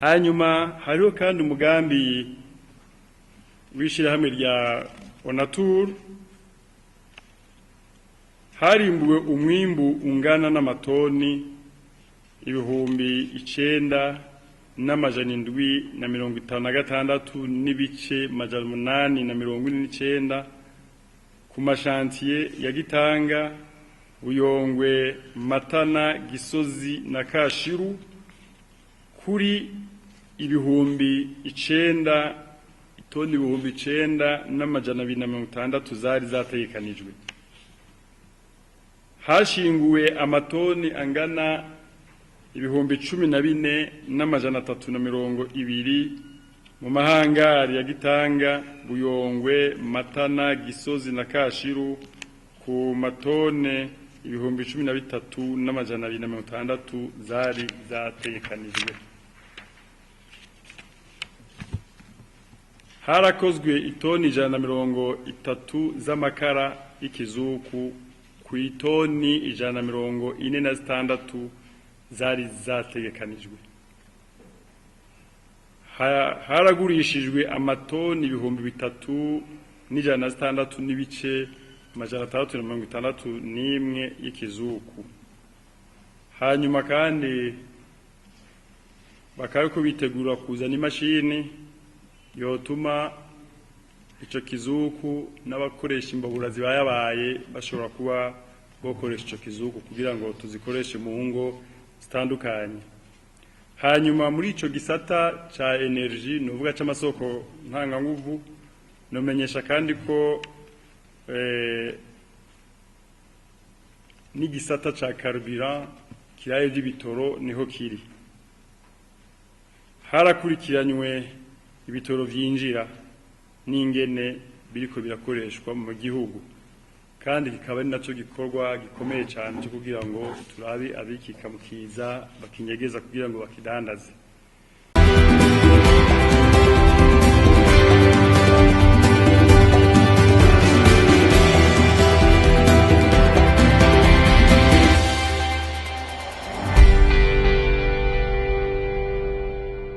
Hanyuma hariho kandi umugambi w'ishyirahamwe rya Onatur. Harimbuwe umwimbu ungana n'amatoni 9756.849 ku ma chantiers ya Gitanga, Buyongwe, Matana, Gisozi na Kashiru, kuri 9000, itoni 9260 zari zategekanijwe. Hashinguwe amatoni angana 14,320 mu mahangari ya Gitanga, Buyongwe, Matana, Gisozi na Kashiru, ku matone 13,260 zari zategekanijwe. Harakozwe itoni 130 z'amakara y'ikizuku ku itoni 146 zari zategekanijwe. Haragurishijwe amatoni 3,006.661 y'ikizuku. Hanyuma kandi bakaba ko bitegura kuzana imashini yotuma ico kizuku n'abakoresha imbabura zibayabaye bashobora kuba bokoresha ico kizuku kugira ngo tuzikoreshe mu ngo zitandukanye. Hanyuma muri ico gisata ca énergie, nuvuga c'amasoko ntanganguvu, nomenyesha kandi ko n'igisata ca carburant kiraye by'ibitoro niho kiri. Harakurikiranywe ibitoro vyinjira n'ingene biriko birakoreshwa mu gihugu, kandi kikaba ari naco gikorwa gikomeye cyane cyo kugira ngo turabe abikika mukiza bakinyegeza kugira ngo bakidandaze.